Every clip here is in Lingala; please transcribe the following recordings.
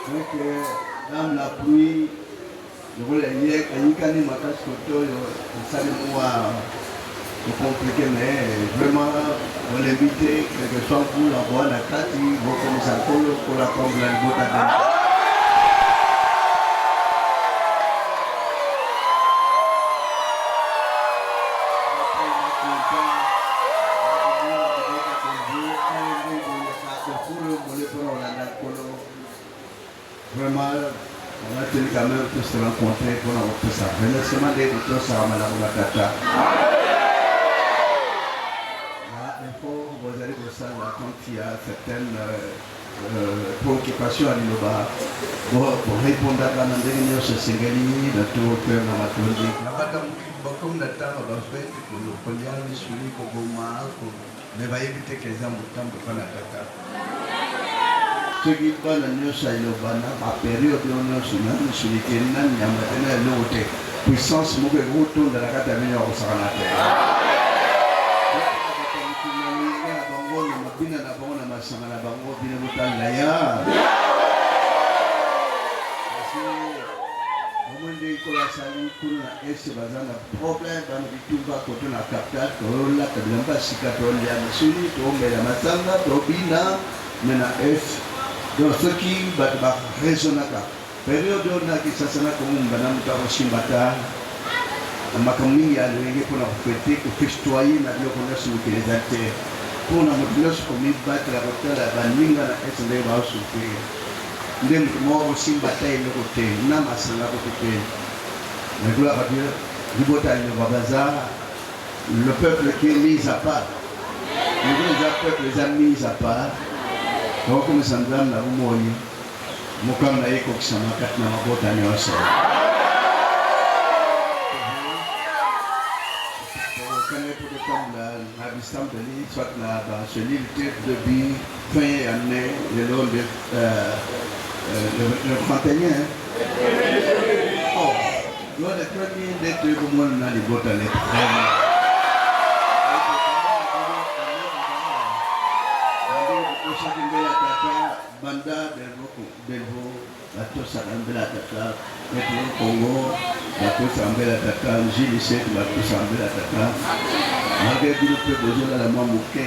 Donc dans la pluie lokola eyikani makasi kote oyo esali mua compliqué mais vraiment olembi te quelque soit mbula boa na kati bokomisa nkolo nkolo apambola libota te. Vraiment, on a tenu quand même tous se rencontrer pour nous kopesa remerciement nde kotosaka malamu na tata na effort bozali kosala quand il y a certaines préoccupation ya liloba borepondaka na ndenge nyonso esengeli na to mpe na matondi na bata bakomi na ntango bafete kolia misuni koboma Mais bayebi te que eza motambo epa na tata. Soki bana nionso ya liloba na ba periode oyo nionso na misuni te na nyama te na eloko te puissance moko ekoki kotonda na kati ya bino ya kosakana te. Botika bato ya mokili na loyenge na bango na mabina na bango na masanga na bango bino botalela ya Parce que omoni ndenge Nkolo asali kuna na Est baza na problème bana Tumba koto na capital tolata bilamba ya sika tolia misuni tomela masanga tobina mais na est donc soki bato ba raisonnaka periode oyo na Kinshasa na Congo mobimba na moto akosimba ata makambo mingi ya loyenge mpo na kofete kofestoyer na biloko nyonso mokili eza te mpo na moto nyonso komibatela kotala baninga na est ndenge baosouffrir nde moto moko akosimba ata eloko te na masanga kutu te mais gloire à Dieu. Libota ya liloba baza le peuple qui est mis à part. Lokola eza peuple eza mis à part, tokokumisa Nzambe na bomoi, mokano na ye ekokisama kati na mabota nyonso. Tokokani mpo totambola na bisambeli soit na ba cellule te depuis fin ya année lelo nde le 31 oh. Yo le premier nde toye komona na libota le premier. Osaki mbela tata banda Delvo batosaka mbela tata Petro Congo batosaka mbela tata Njili Sete batosaka mbela tata malgré bino mpe bozolala mwa moke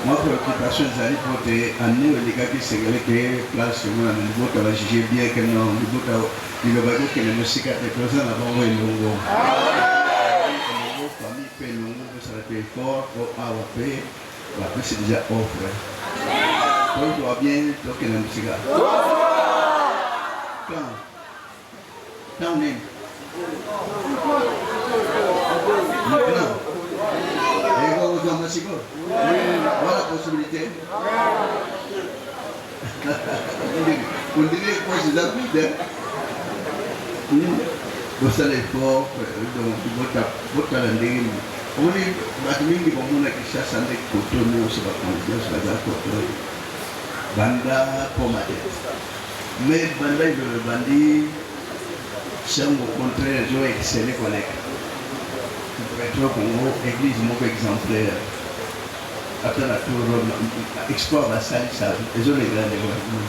mwa préoccupation ezali mpo te année oyo elekaki esengeli te place omona na libota ba juge bien que non libota Liloba ekokende mosika te, toza na bango elongo. Elongo, famille pe elongo, bosala pe effort po awa pe bapesi dejà offre. Tozwa bien, tokende mosika. Quand? Ntango nini? Maintenant. Ekozwama sikoyo. Voilà possibilité. On dirait poche eza vide. Bosala effort donc botala ndenge nini omoni bato mingi bamona Kinshasa nde koto nyonso bakonzi nyonso baza koto banda pomade mais banda ilolo ebandi sango contraire ezo excelle koleka Petro Congo église moko exemplaire Ata na tour oyo exploit basalisa ezolekela ndeko na bino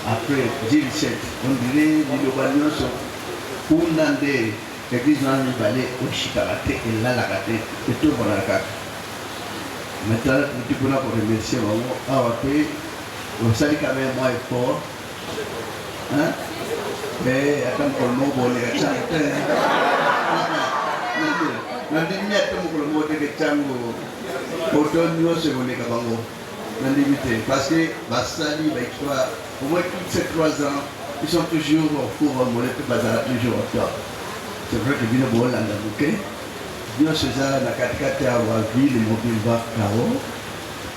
après 17 on dirait liloba nyonso kuna nde eglise wana mibale oshikaka te elalaka te etombolaka kaka maintenant tuti mpona koremercier bango awa mpe osali quand même mwa effort hein? mpe ata mokolo moko boleka ntango te nandimi ata mokolo moko teke ntango Poto nionso ekoleka bango nandimi te parce que basali ba exploit au moins toutes ces 3 ans ils sont toujours au four au moulin pe bazala toujours au top. C'est vrai que bino bolanda moke nionso eza na katikati awa ville mobimba kao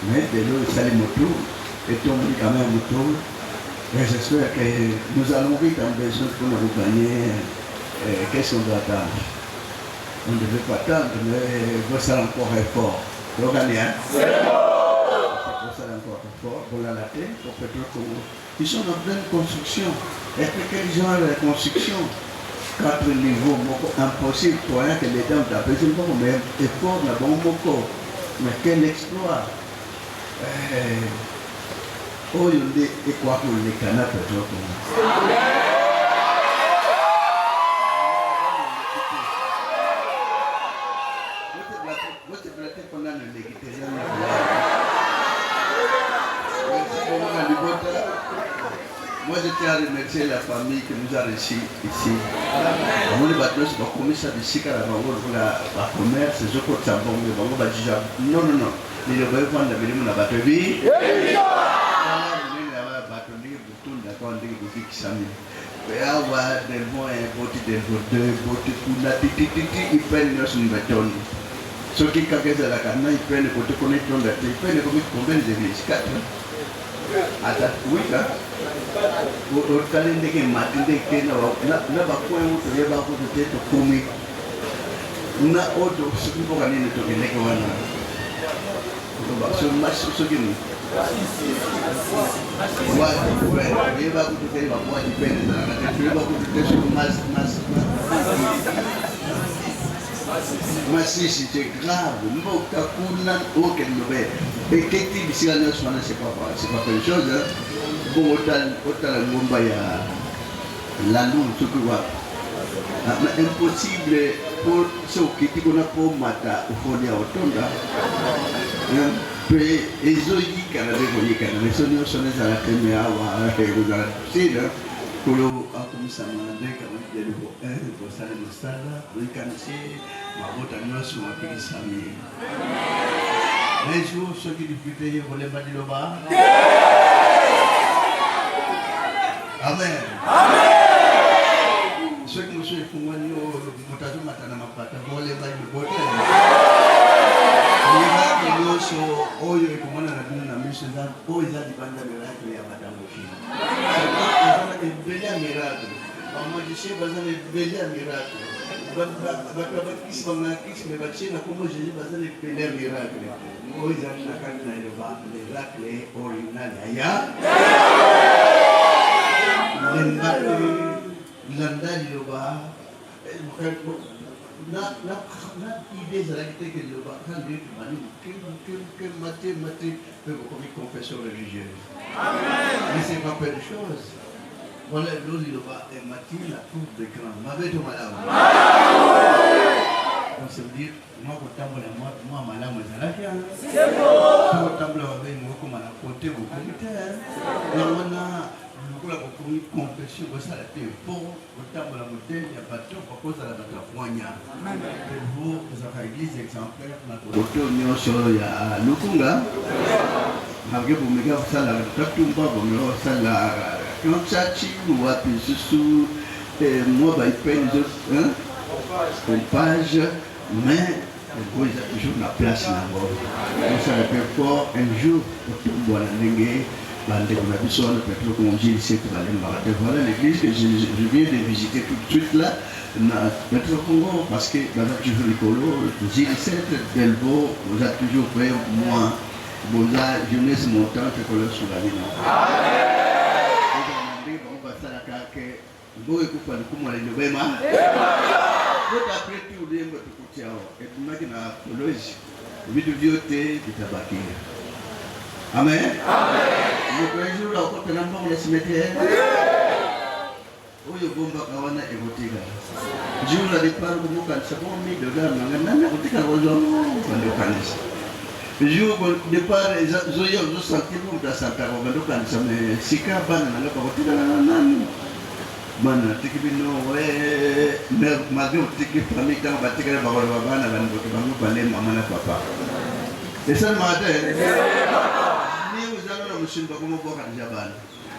mais lelo esali motu etomboli quand même motu et j'espère que nous allons vite en besoin pour nous gagner. Qu'est-ce qu'on doit attendre? On ne devait pas attendre, mais bosala encore effort. Toyokani, hein? Bosala encore effort, bolala te, pour Petro Congo. Ils sont en pleine construction. Et puis quel genre de construction? Quatre niveaux, moko impossible pour rien que l'État moto apesi mbongo, mais effort na bango moko. Mais quel exploit! Eh. Oyo nde ekoka koleka na Petrole Congo. Bosepela te mpo nanu eleki te, eza nanu Merci beaucoup na libota. Moi je tiens à remercier la famille qui nous a reçus ici. Bamoni bato nyonso bakomisa bisika na bango lokola ba commerce ezokotisa mbongo bango ba juge non non non liloba evanda milimu na bato ebi tala monene ya bato ndenge botondaka wana ndenge bobikisami awa Delvaux 1 boti Delvaux 2 boti kuna titititi ipene nyonso batondi soki kaka ezalaka na ipene kote kuna etonda te ipene ekomi combien d'église 4 ata 8 otali ndenge emati nde eke na bacoin oyo toyeba kutu te tokomi na oyo soki mboka nini tokendeke wana soki nini toyeba kutu te babwati pene ezalaka te toyeba kutu te soki masisi c'est grave mboka kuna okende lobe eketi bisika nyonso wana c'est pas c'est pas une chose bongo otala ngomba ya Landou soki wapi ah, mais impossible po so okiti kuna po mata ofoni ya otonda mpe ezoyikana nde koyikana mais so nyonso ezala te me awa ekozala difficile kolo akomisama na ndenge amaki bosali mosala boyikanisi mabota nyonso mapikisami un jour soki difficulté ye kolemba liloba amen soki mosusu efungwani yo moto azomata na mapata bolemba liloba te miracle nyonso oyo ekomonana bino na miso eza oyo eza libanda miracle ya bato ya mokili eza na ebele ya miracle bamagicien baza na ebele ya miracle bato ya bakisi bangakisi me batie na kombo jésus baza na ebele ya miracle oyo ezali na kati na eloba miracle original ya lemba te landa liloba na na na idée ezalaki te ke liloba kaka nde tobandi moke moke moke mate mate mpe bokomi confession religieuse mais c'est pas peu de choses voilà lo liloba emati la cour de grand mabe to malamu donc ça veut dire mwa kotambola mwa malamu ezalaki kotambola mabe mokoma na kote bokomi te yango wana lokola bokomi confession bosala te mpo kotambola modele ya bato bakozala bato ya bwanya Delvaux ezalaka église exemplaire na koto nyonso ya Lukunga malgré bomeka kosala Katumba bomeka kosala Kanchachi wapi lisusu mwa baipene pompage mais Delvaux eza toujours na place na yango osala mpe fort un jour otombwana ndenge bandeko na biso wana Petro Congo Gilles balembaka te voilà l'église que je, je viens de visiter tout de suite là na Petro Congo parce que baza toujours likolo Gilles 7 Delvaux boza toujours près moi boza jeunesse montante kolo sunga bino ndenge bango basalaka ke mboka ekufa likumu ya liloba ema Pota après tout lembo tukuti awa ebimaki na Kolwezi vitu vyote vitabakia. Amen. Moto un jour akota na mbongo na cimetière oyo bombaka wana ekotikala jour ya départ komokanisa bongo 1000 dollar na ngai nani akotikala kozwa bando okanisa jour départ ezoya ozosentir moto asantaka bando okanisa mais sika bana na ngai bakotikala na nani bana natiki bino malgré otiki famille ntango batikali bakoloba bana bandoki bango bale mama na papa esalemaka te ni ozanga na mosuni bakomobwaka deja bana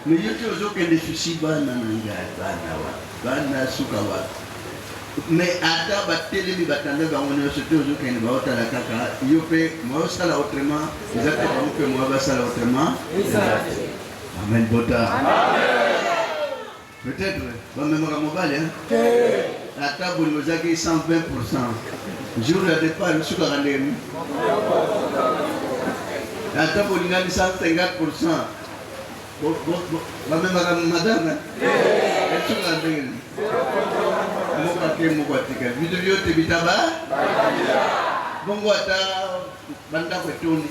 mais yo te ozokende susi bana na ngai bana wa bana suka wapi mais ata batelemi batanda bango nyonso te ozokende baotala kaka yo mpe mwa osala autrement eza te bango mpe mwa basala autrement amen bota peut-être bamemaka mobali ata bolingo ezalaki 120 pourcent jour ya départ esukaka ndenge ata bolingani 150 pourcent bamemaka madame esukaka ndenge moko ake moko atika vitu vyote bitaba bongo ata bandako etondi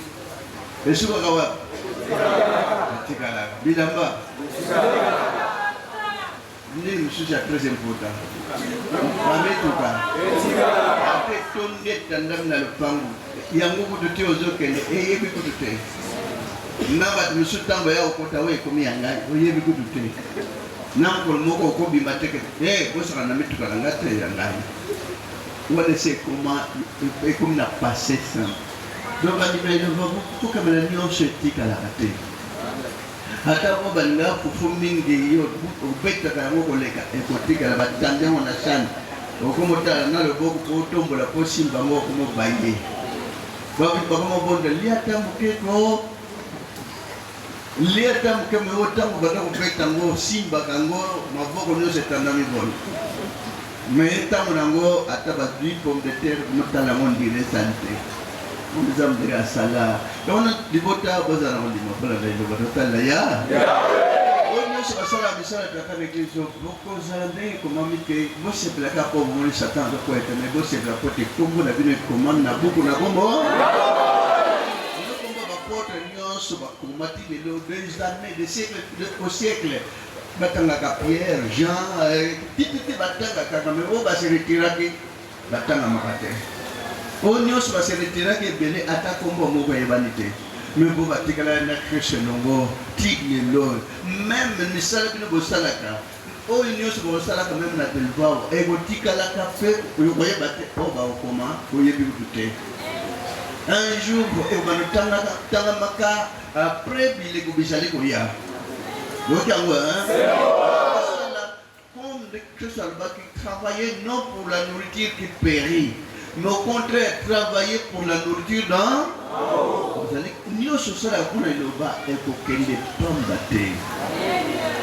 esukaka wapi? etikalaka, bilamba nini mosusu ya très important, bamituka ata etondi etandami na lopango yango kutu te, ozokende eyebi kutu te na bato mosusu. Ntango ya okota oyo ekomi ya ngai, oyebi kutu te. Na mokolo moko okobima teke e bosaka na mituka na ngai te, ya ngai wana esi ekoma, ekomi na passé simple. Donc bandima elova kokamela nyonso etikalaka te. Ata po balingaka fufu mingi, yo obetaka yango koleka, ekotikala. Batandi yango na sani, okomotala na loboko po otombola po osimba yango, okomobaye. Bakomobonda, lia ata moke ko, lia ata moke. Me oyo ntango banda kobeta yango, osimbaka yango, maboko nyonso etandami boye. Me ntango nango ata bazwi pomme de terre, motala yango ndire esali te. Eza ndire asala yango na libota. Bozala na kondima mpona na liloba totalela ya oyo nyonso basalaka misala. Tata na eglise, bokozala ndenge ekomami te. Bosepelaka mpo bomoni Satan azokwea te, me bosepela po te nkombo na bino ekomami na buku na bombo. Kombo ba apôtre nyonso bakoma ti lelo, des années, de siècle au siècle. Batangaka Pierre, Jean, tititi batanga kaka, me oyo base retiraki batangamaka te. Oyo nyonso base retiraki ebele, ata nkombo moko eyebani te. Me bo batikala na Kristo elongo ti lelo. Même misala bino bosalaka, oyo nyonso bosalaka, même na Delvao, ekotikalaka mpe okoyeba te oyo bakokoma, oyebi kutu te. Un jour ekobanda tangamaka après bileko bizali koya. Boyoki yango? Comme Christ alobaki: "Travaillez non pour la nourriture qui périt, mais au contraire travaillez pour la nourriture dans ozali." Nyonso osalaka mpona eloba ekokende pamba te,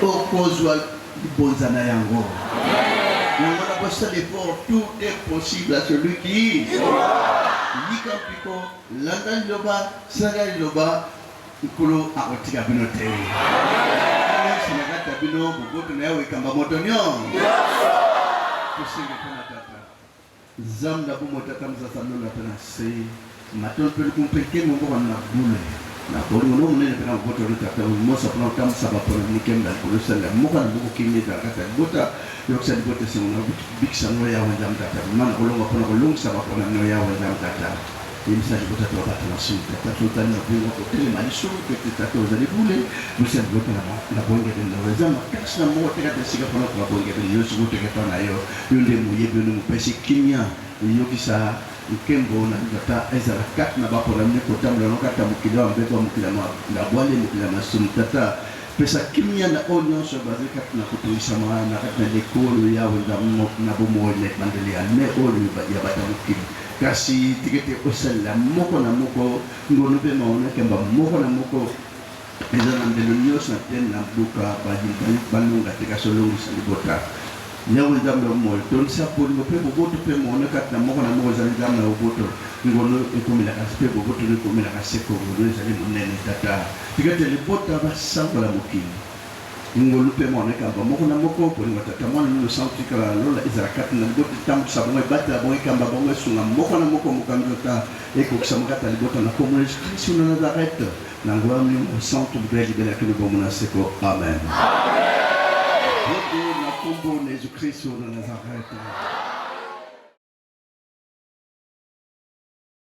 okozwa libonza na yango. Yango na kosala effort, tout est possible à celui qui. Yika mpiko, landa liloba, sala liloba. Nkolo akotika bino te. Nyonso na kati ya bino, boboto na Yawe ekamba moto nyonso. Tosenge mpo na Tata Nzambe na bomoi, Tata mosasa lola mpe na se. Matondo mpe lokumu mpe nkembo mboka na bule na bolingo no monene mpe na boboto no. Tata mosa mpona kotambwisa bapona mikembe na likolo. Esalela moko na moko kimia ezala kati ya libota. Yokisa libota esengo na bikisa ngo, Yawe Nzambe Tata. Mana kolonga mpona kolongisa bapona no, Yawe Nzambe Tata. Yebisa libota to bato na sumu. Tata, totali na bongo kotelema lisumu mpe te. Tata, ozali bule bosa libota na bongebene na yo. Eza makasi na moko te kati esika mpona koka bongebene nyonso koteka epa na yo. Yo nde moyebi, yo nde mopesi kimia. Eyokisa nkembo na Tata ezala kati na bapona mine kotambola no kati ya mokili oyo mbeko ya mokili ya bwale, mokili ya masumu. Tata, pesa kimia na oyo nyonso bazali kati na kotungisama na kati na lekolo. Yawe na bomoi, na ebandeli ya me oyo ya bato ya mokili. Kasi tika ete osalela moko na moko ngolu mpe mawa na nkemba moko na moko eza na ndelo nyonso na te na buka balonga te, kasi olongisa libota. Yawe Nzambe ya bomoi, tondisa bolingo mpe boboto mpe mawa kati na moko na moko. Ezali Nzambe na boboto, ngolu ekomelaka mpe boboto ekomelaka seko. Ngolu ezali monene. Tata, tika ete libota basangola mokili. Ngolu mpe mawa ekamba moko na moko. Bolingo Tata, Mwana, Molimo Santu tikala na lola ezala kati na libota, etambwisa bango, ebatela bango, ekamba bango, esunga moko na moko. Mokambi ota ekokisama kati ya libota na kombo na Yesu Kristu na Nazareth, na nguya Molimo Santu, libela libela kino bomoi na seko. Amen. Boto na kombo na Yesu Kristu na Nazareth.